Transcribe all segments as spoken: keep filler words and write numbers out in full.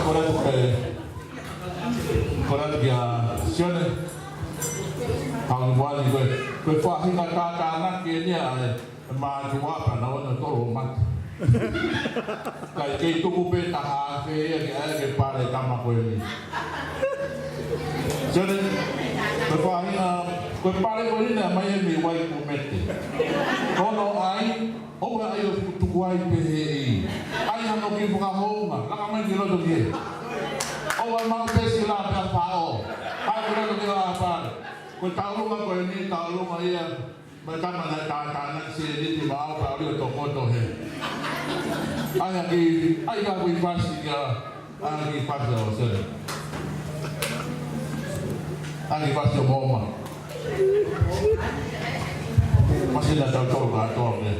Ko e, ko e, kia Sione. Hau ni wani ko e, ko e faʻahinga tātānaki eni ʻa e mātuʻa pea nau ʻosi tolo mate. Kae kei tuku pē taha afe ia ke ʻai ke pale tama ko eni. Sione, ko e faʻahinga, ko e pale ko eni naʻe ʻomai ia mei Waikumete. Ko hono ʻai, ʻoua ʻe ʻai ʻo tuku ai pē he ʻi. ʻAi hano kiʻi fakahounga, laka mai ki loto ki he. ʻOua ʻe maʻu pē sila pea faʻo. ʻAi ki loto ki he ʻa pale. Ko e taulunga ko eni, taulunga ia. Mai tama naʻe tātānaki Sione ni maʻu pea ʻalu ʻo tokoto he. ʻAi ha kiʻi, ʻai ha kiʻi fasi kia, ʻai ha kiʻi fasi ʻo Sione. ʻAi ha kiʻi fasi ʻo Moma. Fasi na tau tau kātoa me.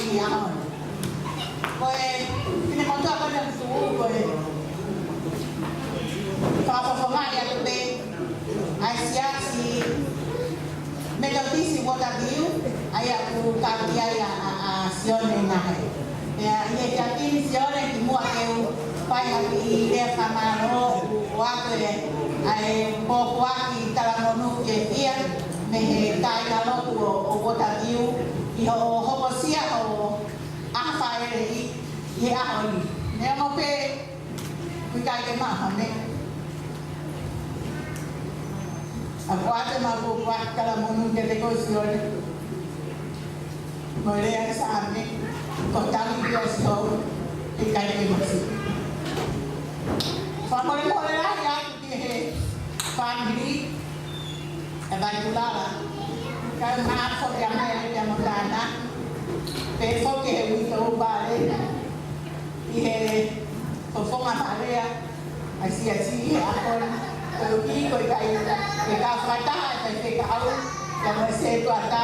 Ko e finemotuʻa ko eni ʻoku tuʻu ko e fakafofongaʻi atu pē ʻa e Siasi Metotisi Waterview, ʻa ia ʻoku kau ki ai ʻa, ʻa, ʻa Sione Nahe. Pea ʻi he kiʻi Sione kimuʻa ke u fai ha kiʻi lea fakamālō, ʻoku ʻoatu ʻa e pōpoaki talamonū fiefia mei he kāingalotu ʻo, ʻo Waterview ʻi hoʻo hokosia hoʻo ʻaho fāʻeleʻi ʻi he ʻaho ni. Neongo pē ʻoku ʻikai ke maʻu ha meʻa, ʻoku ʻoatu ʻemau pōpoaki talamonū kiate koe Sione, mo e lea ʻa e Saame, ko e tali pē ʻa Sihova, ʻikai ke masiva. Fakamolemole lahi atu ki he fāmili ʻa Vaitulala, kae ʻumaʻā foki ʻa Mele pea mo Tānaki, pehē foki he uitou pale, ʻi he fofonga pale ʻa e Siasi ʻi he ʻaho ni, koeʻuhi ko e ʻikai ke kau fakataha ʻa e faifekau pea mo e sētuata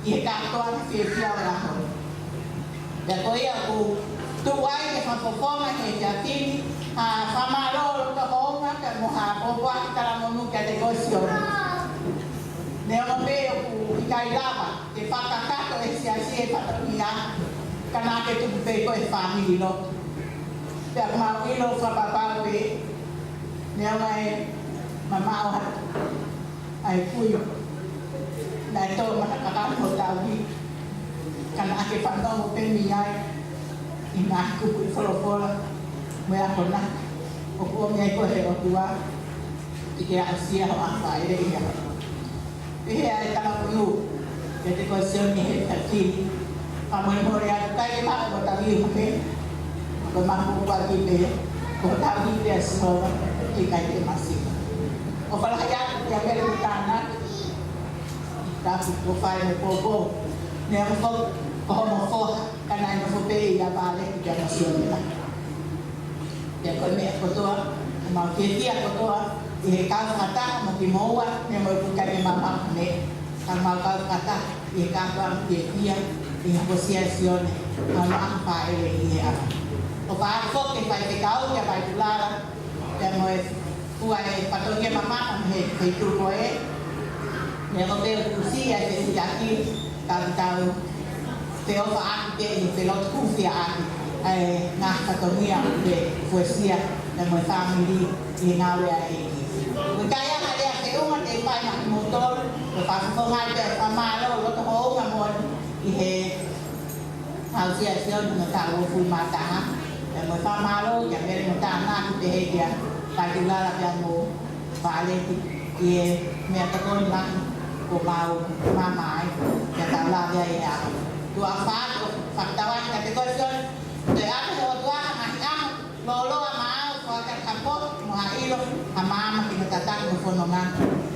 ʻi he kātoanga fiefia ʻo e ʻaho ni. Pea ko ia ʻoku tuʻu ai ke fakafofonga he efiafi ni ha fakamālō loto hounga pea mo ha pōpoaki talamonū kiate koe Sione. Neongo pē ʻoku ʻikai lava ke fakakakato ʻe he Siasi e fatongia, ka naʻa ke tuku pē koe he fāmili lotu. Pea ʻoku mau ʻilo fakapapau pē, neongo e mamaʻo atu ʻa e kui, naʻe tō mata kakano hotau ivi, ka naʻa ke fanongo pē mei ai ʻi he ngaahi kupuʻi folofola mo e akonaki ʻoku ʻomi ai koe ʻe he ʻOtua ke ke aʻusia hoʻo ʻaho fāʻeleʻi ʻi he ʻaho ni. Pehē ʻa e talamonū kiate koe Sione he efiafi ni. Fakamolemole atu, ʻikai ke maʻu ʻe hotau ivi ha meʻa, ko ʻemau pōpoaki pē, ko hotau ivi ʻa Sihova, ʻikai ke masiva. ʻOfa lahi atu kia Mele mo Tānaki, tapu ko fai mo poupou, neongo foki ko homo foha, ka naʻe nofo pē ia pale ki he masiva. Pea ko e meʻa kotoa, ʻoku mau fiefia kotoa ʻi he kau fakataha mo kimoua, neongo ʻoku ʻikai ke mau maʻu ha meʻa, ka mau kau fakataha ʻi he kātoanga fiefia ʻi he hokosia ʻa Sione hono ʻaho fāʻeleʻi ʻi he ʻaho ni. ʻOfa atu foki ki he faifekau, kia Vaitulala, pea mo e fua e fatongia mamafa mei he feituʻu ko ē. Neongo pē ʻoku siʻi ʻa e feʻuhiʻaki, ka ʻoku tau feʻofaʻaki pē ʻi he felotu hūfiaʻaki ʻa e ngaahi fatongia ʻoku fuesia pea mo e fāmili ʻi he ngāue ʻa e ʻEiki. ʻOku ʻikai ha lea feʻunga te u fai maʻa kimoutolu, ko e fakafofongaʻi pē ʻa e fakamālō loto hounga moʻoni ʻi he aʻusia ʻe Sione hono taʻu uofulu mā taha, pea mo e fakamālō kia Mele mo Tānaki pehē kia Vaitulala pea mo Vāleti ʻi he meʻa tokoni lahi kuo mau maama ai, pea tau lave ai he ʻaho. Tuʻa ʻofa atu, fakatauange kiate koe Sione, toe ʻoatu ʻe he ʻOtua ha ngaahi ʻaho lōloa maau, foaki atu ha poto mo ha ʻilo, ha maama ki hono tataki mo e fononga.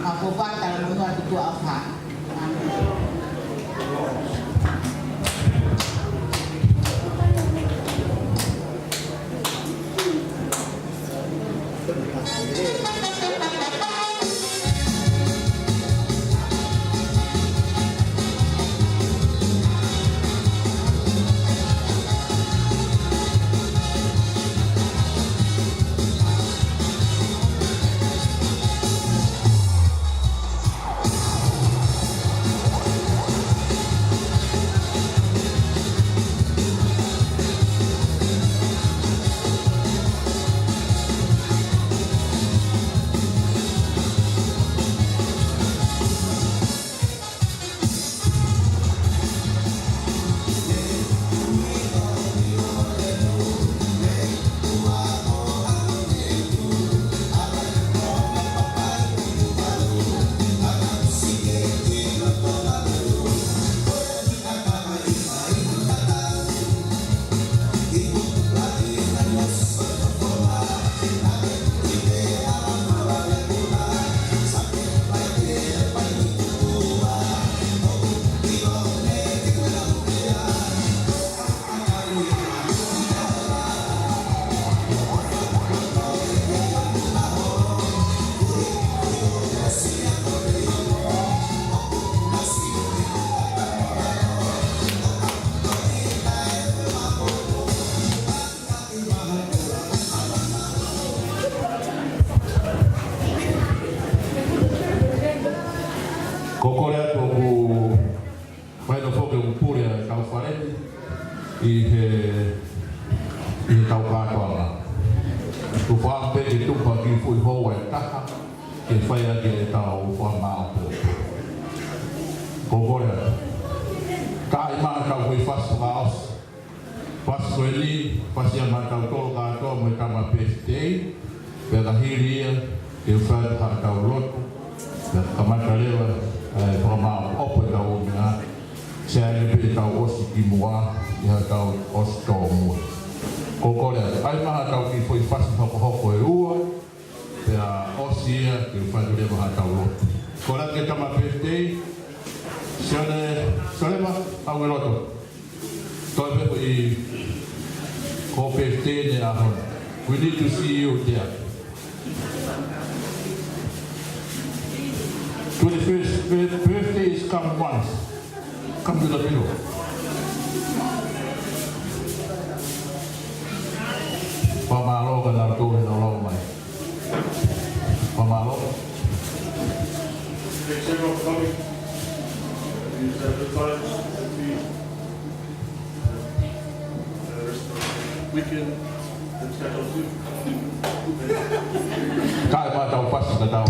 Mau pōpoaki talamonū atu, tuʻa ʻofa atu. ʻĀmeni. ʻi he, ʻi he tau kātoanga. Tuku ā pē ke tupu ha kiʻi foʻi houa ʻe taha, ke fai ʻaki ʻetau fakamaʻopoʻopo. Ko e kole atu. Ka ʻi ai ha tau foʻi fasi fakaʻosi. Fasi ko eni, fasi ia maʻatautolu kātoa mo e tama pēsitei, pea ka hili ia, ke fai ha tau lotu, pea kamata leva, ē, fakamaʻopoʻopo ʻetau ʻuhinga, sai ange pē ʻetau ʻosi kimuʻa, ʻi ha tau ʻosi tōmui. Ko e kole atu, ʻi ai ha tau kiʻi foʻi fasi hokohoko ʻe ua, pea ʻosi ia, ke fai leva ha tau lotu. Kole atu ki he tama pēsitei, Sione, Sione ma, au e loto. Toe pē ko e, ko e pēsitei ʻaho ni. We need to see you there. Twenty-first bir-, birthday is come once. Come to the middle. Fakamālō kia nautolu he nau lau mai. Fakamālō. Thanks everyone for coming. Please, uh, goodbye. Happy, uh, uh, rest of the weekend. Let's catch up soon. Kae ʻatā e fasi ka tau.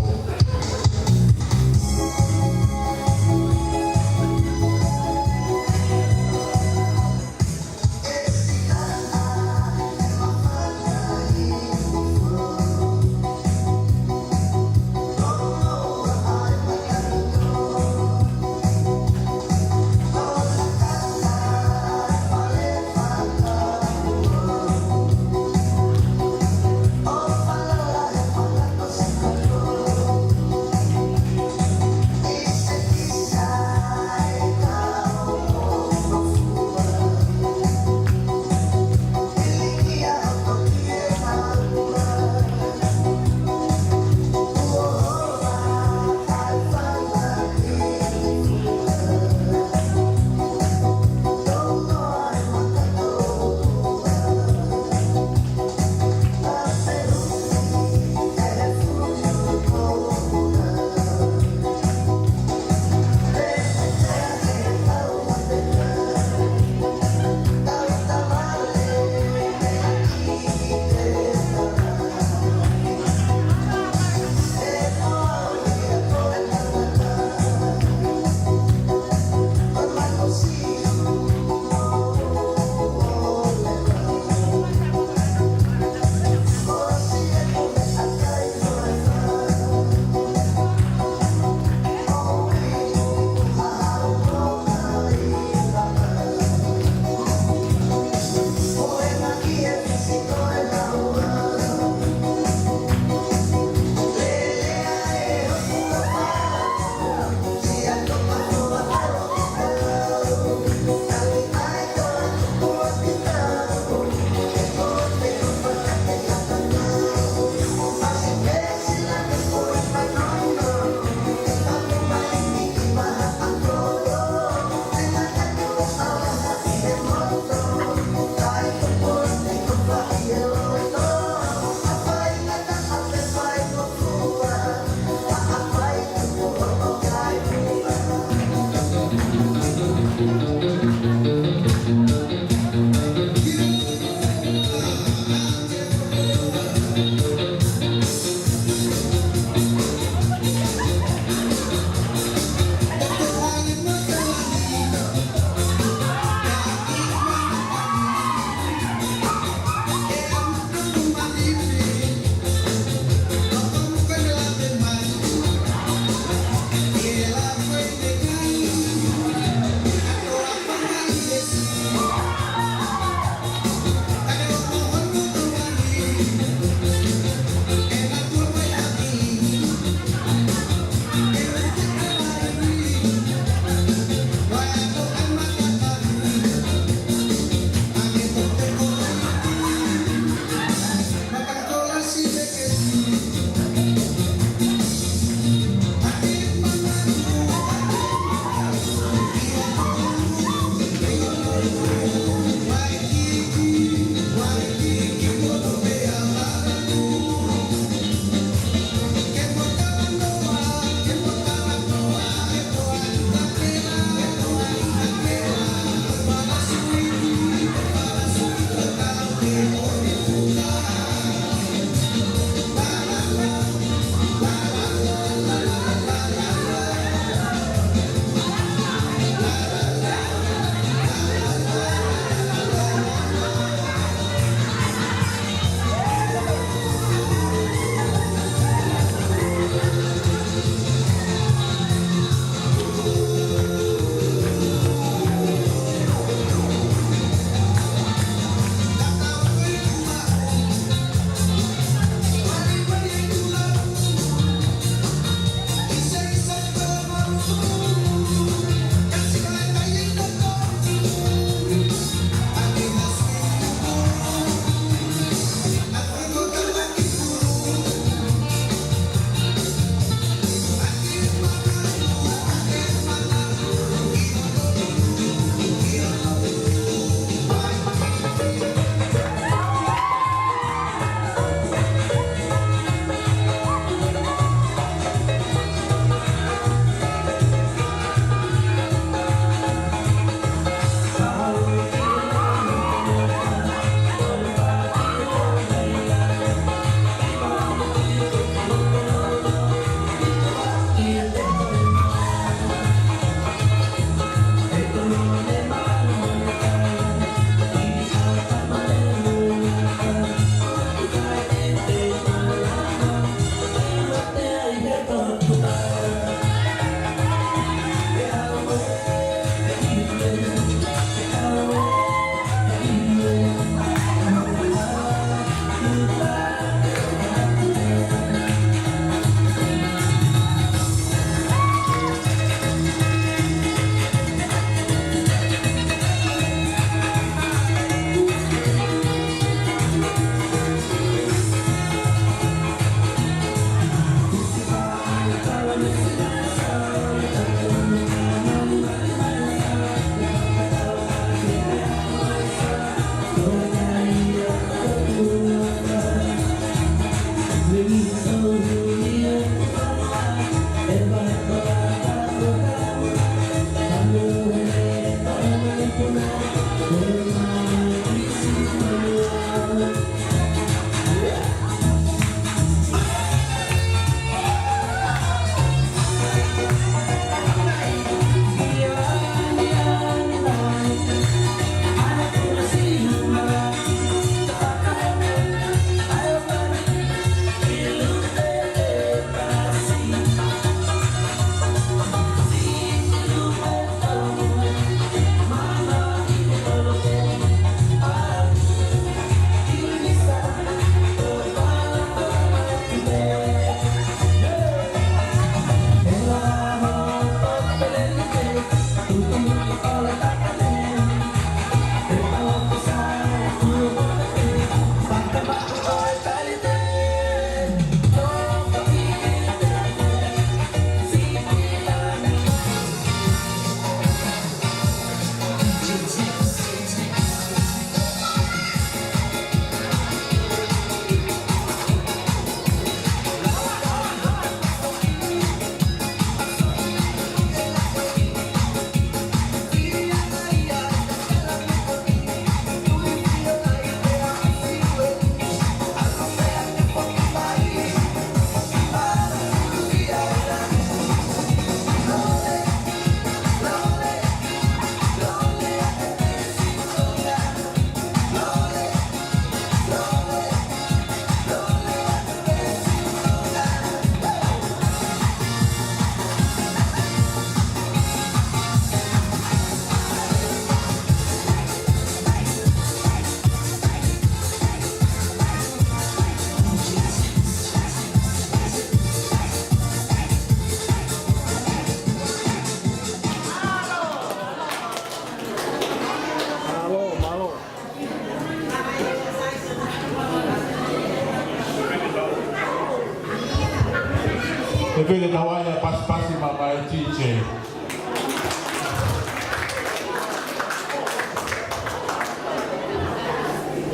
Pea ke tau ʻai ʻa e pasipasi maʻa e D J.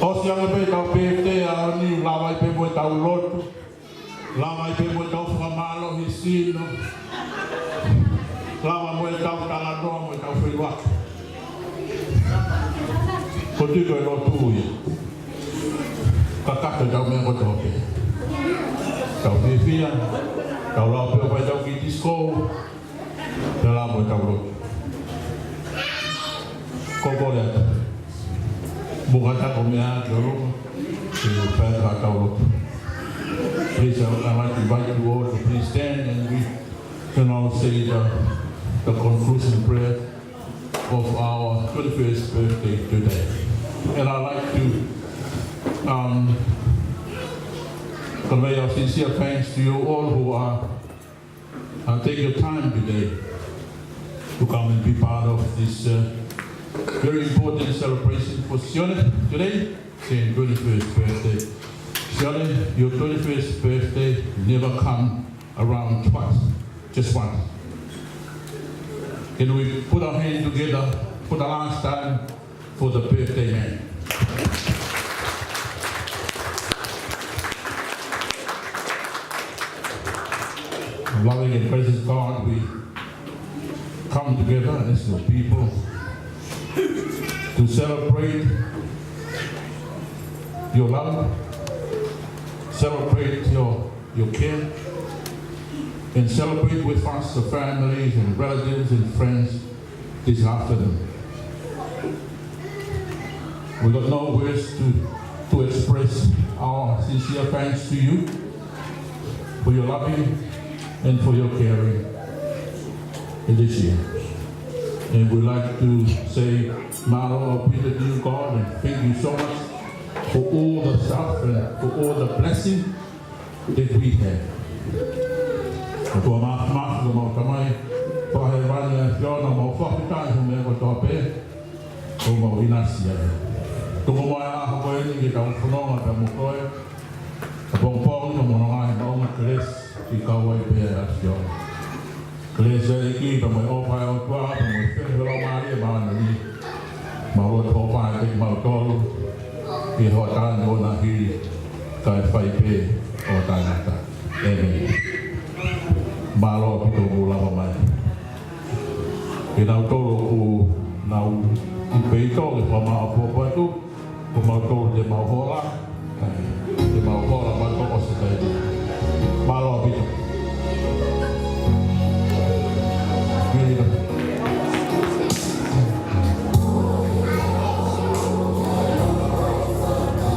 ʻOsi ange pē ʻetau pētē ʻaho ni, lava ai pē mo ʻetau lotu. Lava ai pē mo ʻetau fakamālohisino. Lava mo ʻetau talanoa mo ʻetau feʻiloaki. Ko e tui ko e lotu ia. Kakato ʻetau meʻa kotoa pē. Tau fiefia, tau lau pē ʻo fai ʻetau kiʻi disco. Pea lava mo ʻetau lotu. Ko e kole atu. Mou kātaki ʻo meʻa ki ʻolunga. Ke fai ʻetau lotu. Please, I would like to invite you all to please stand and we can all say the, the conclusion prayer of our twenty-first birthday today. And I'd like to, um, convey our sincere thanks to you all who are, uh, take your time today to come and be part of this, uh, very important celebration for Sione today, Sion's twenty-first birthday. Sione, your twenty-first birthday never come around twice, just once. Can we put our hand together for the last time for the birthday man? Loving and gracious God, we come together as your people to celebrate your love, celebrate your, your care, and celebrate with us the families and relatives and friends this afternoon. We got no words to, to express our sincere thanks to you for your loving and for your caring in this year. And we'd like to say, mālō ʻaupito, dear God, and thank you so much for all the stuff and for all the blessing that we have. ʻOtua Māfimafi, ko homau Tamai Fakahēvani ʻa e ʻAfiona, mau fakafetaʻi he meʻa kotoa pē ʻoku mau ʻinasi ai. Tuku mai ʻa e ʻaho ko eni ke tau fononga pea mo koe, ʻapongipongi, ʻo mo e ngaahi maʻunga kelesi ke kau ai pē ʻa e ʻAfiona. Kelesi ʻa e ʻEiki pea mo e ʻofa ʻa e ʻOtua pea mo e feohi ʻa e Laumālie Māʻoniʻoni, mau lotu ʻofa ʻiate kimautolu, ki he hoʻatā ni ʻo na hili, kae fai pē ʻo taʻengata. ʻĒmeni. Mālō ʻaupito hoʻomou lava mai. Kinautolu ʻoku nau ʻi peito ke fakamāʻopoʻopo atu, ko mautolu te mau hola, te mau hola mautolu ʻosi taimi.